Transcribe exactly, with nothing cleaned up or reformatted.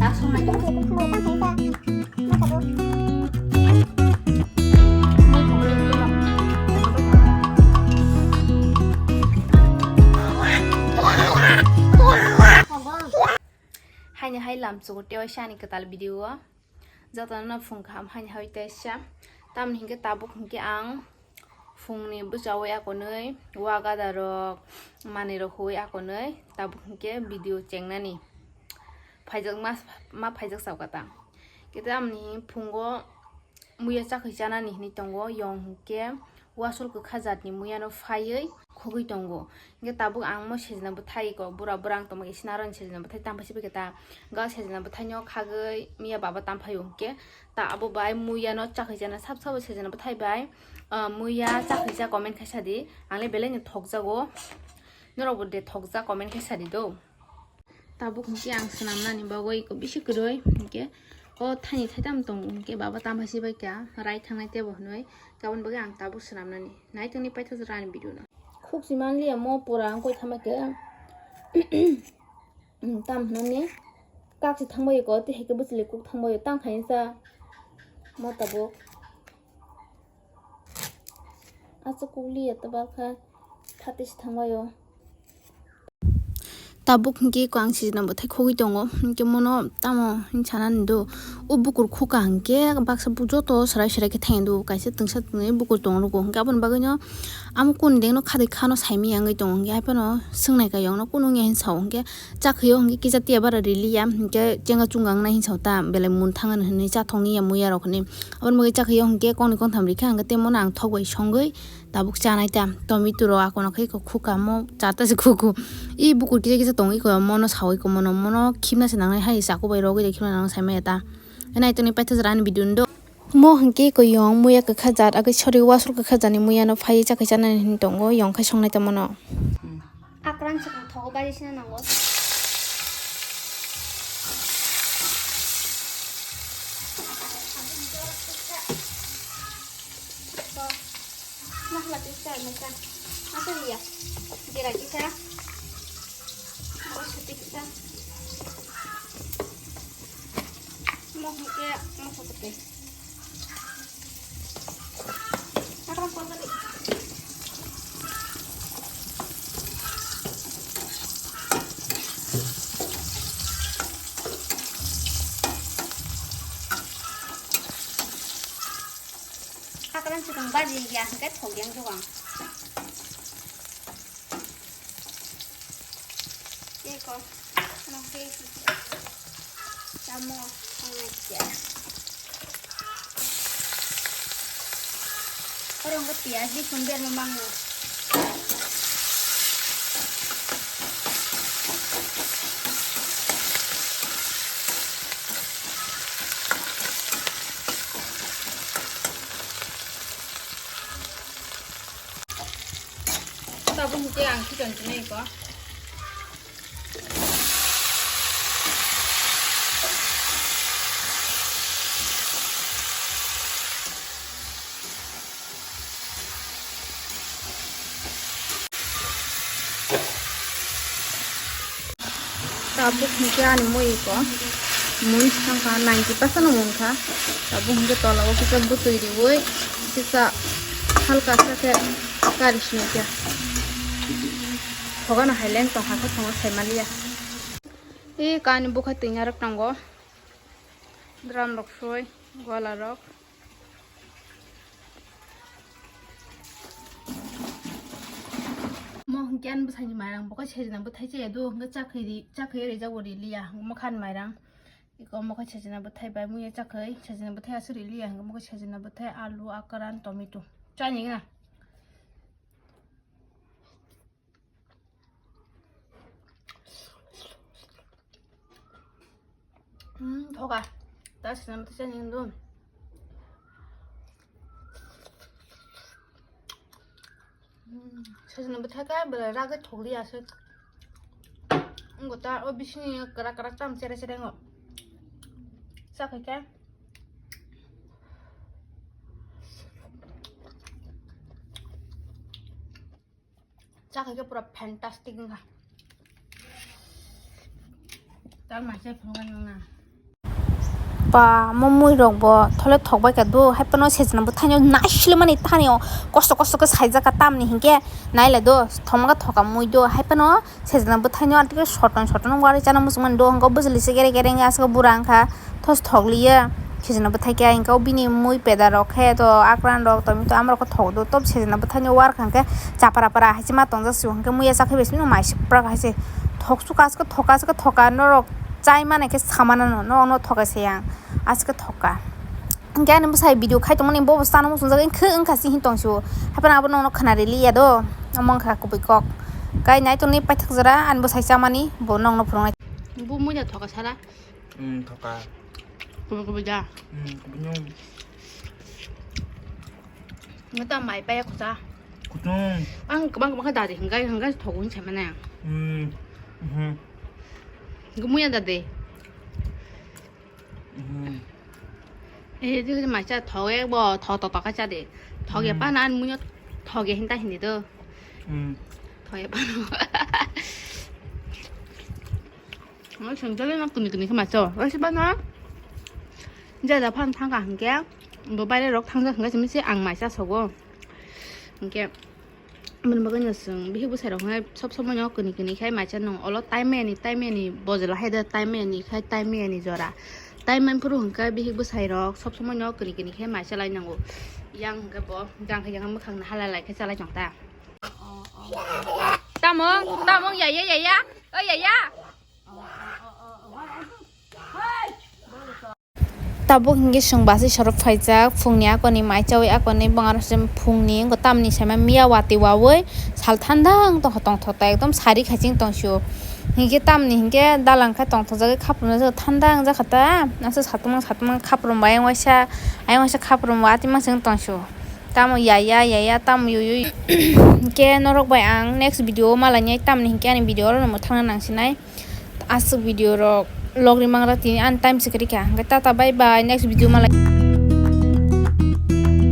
Haini hai lamchugo tei waisa ani kwtal video o. Jotono no phung kaham haini hai tei sa. Tamni hinkhe tabuk hinkhe ang phungni bwchaui akonwi wa gada rok manwi rok huwi akonwi tabuk hinkhe video chengnani phaijak ma, ma phaijak chao kata. Khe tamni phungo muya chakhwi chanani hinwi tongo, yong hinkhe wasol kwkha jatni muyano phaiwi khogwi tongo. Hinkhe tabuk ang mo sejna bwthai ko bura bwrang tongma isina aroni sejna bwthai tamphaisi bai khe ta ga sejna bwthaino khagwi miya baba tamphaio hinkhe ta abo bai muyano chakhwi chana sab sabo sejna bwthai bai, ah, muya chakhwi cha comment khe sadi, ang le belai no thokjago, norok bo de thokjak comment khe sadi do. Tabuk hinkhe ang swnamnani bagwi eko bisi kwrwi hinkhe o thani thaitam tongo hinkhe baba tamphaisi bai kha rai thangnai tebo hinwi kabun bagwi ang tabuk swnamnani naitongni paithago ani video no. Khukchi manliya mo pura ang koi thama khe tam hinani kakchi thangbai eko tei hai khe bwchwlwi kuk thangbai tang khainsa mo tabuk. Aswk kukliya twbal kha, phatwi se thangbaio. Tabuk hinkhe ko ang sijna bwthai khogwi tongo, hinkhe mono tamo hinwi sanani do, o bukur khuka hinkhe baksa bu joto swrai swrai khe thangya do, kaisa twngsa twnwi bukur tongo, hinkhe aboni bagwino amo kuni dengno khatwi khano saimanya wngwi tongo, hinkhe haiphano swngnai kha yongno kunu wngya hinwi sao, hinkhe chakhwio hinkhe kisa tiya bara riliya, hinkhe chenga chunga wngnai hinwi sao ta, belai mun thangani hinwi chathokni ya muya rok hinwi. Aboni bagwi chakhwio hinkhe kokni koktham rikha hinkhe tei mono ang thok bai songwi tabuk chanai ta. Tomato rok akono khe eko khuka mo charta se khuku. I bukur kisa kisa tongwi ko mono sawi ko mono mono khimna se nangnai hai chaku bai rogwi de khimna nangnai saimaya ta. Naitoni paithago jora ani video ni do. Mo hinkhe ko yong muya kwkha jat agwi sorry wasol kwkha jani muya no phaiwi chakhwi chanani hinwi tongo yong khai songnai ta mono. Akwrang swkang thogo baji sina nango. Masala kisa masa. Masa iya. Jera kisa. Masa kisa. Mo hike mo sokote. Akram kol kali. Akram sikang baji ya hike thok yang jokang. Eko, no ke samo, sama kya. Orang ke piyaj di sumber memang no. Tabuk hwnkhe ang khichon chinai ko. Tabuk hwnkhe ani mui eko mun swkang kha, ninety percent no mun kha. Tabuk hwnkhe tola o kisa bwtwi riui kisa halka sa khe kari sinai khe. Phogano hai leng tong hakhe tongo sai maliya. E kani bwkha twi narwk tongo. Drum rok soi, gola rok. Mo hwnkhe ani bwsani mairang bo khe sejna bwthai chaya do, hwnkhe chakhwi ri, chakhwi rijak bo riliya, hwnkhe mokhan mairang. Iko mokhe sejna bwthai bai muya chakhwi, sejna bwthai aswk riliya, hwnkhe mokhe sejna bwthai, alu, akran, tomato. Chani na. Hmm, thoka. Ta sinam ta chani do. Hmm, sejna bwthai kai bwlai ragwi thokliya se. Wngkha ta o bisingni kwrak kwrak tam chere chere ngo. Chakhai khe. Chakhai khe pura fantastic wngkha. Tal maisai phunukha nung na. Ba, mo mui rok bo thole thok bai kha do, hai phano sejna bwthai no nai sile mani thani o kosto kosto khe saijak kha tamni hinkhe nai le do, thoma khe thoka mui do, hai phano sejna bwthai no atik soton soton wari chana muchung mani do, hwnkhe o bwchwlwi se gere gere wngya aswk bura wngkha thos thok liya sejna bwthai khe, hwnkhe o bini mui peda rok khe to akran rok to mito amrok khe thok do, tob sejna bwthai no war kha hwnkhe chapra pra hai se ma tongjak sio, hwnkhe muiya chakhe bai sino mai se pra hai se thok suka aswk thoka aswk thoka norok chai mani khe samana no, no, no thokai se yang. Aswk thoka. Hwnkhe ani bwsai video khai tongmani bo bwsano muchungjagwi khw wngkha se hin tong sio. Haphano abo nokno khna rili ya do. Omo wngkha kubui kok. Kai nai tongni paithak jora ani bwsai chamani bo nokno phwrwngnai. Bu muida thoka sara. Hmm, thoka. Kubui kubui da. Hmm, kubui nung. Ngata mai paya kusa. Kutung. Ang kwbang kwbang khe dadi hwngai hwngai thogo hin samana. Hmm. Mhm. Gumuya dadi. Mhm. Eh, jigri macha thoge bo, tho to to kacha de. Thoge Hmm. Pana an munyo thoge hinta hindi do. Hmm. Thoge pana. Ang sengchali na kuni kuni khe macha. Wasi pana. Jada phan thangka hingke. Bo baire rok thangja hingke simi se ang macha sogo. Hingke. Aboni bagwi no chwng bihik bwsai rok hwnkhai sob somoi no kwnwi kwnwi khai macha nung olo time maya ni time maya ni bojol hai da time maya ni khai time maya ni jora time man phuru hwnkhai bihik bwsai rok sob somoi no kwnwi kwnwi khai macha lai nango yang hwnkhe bo jang khe yang mwkhang no hala lai khe chalai tong ta tamo tamo yaya yaya o yaya. Tabuk hinkhe chwng basi sorok phaijak, phungni akoni mai chaui akoni bwng aro se phungni wngkha tamni saima miya watwi waui sal thandang tongkha tongthok ta ekdom sari khaiching tongsio. Hinkhe tamni hinkhe dalang khe tongthokjagwi khapurungjak thandang jakha ta, aswk satung satung khapurung bai ayang waisa, ayang waisa khapurung bo atwi masa wng tongsio. Tamo yaya yaya tamo yuyui hinkhe norok bai ang next video o malainai tamni hinkhe ani video oro no mwthangna nangsinai. Aswk video rok logri mangra tini ani time se kwrwi kha. Hwnkhe tata bye bye, next video malai.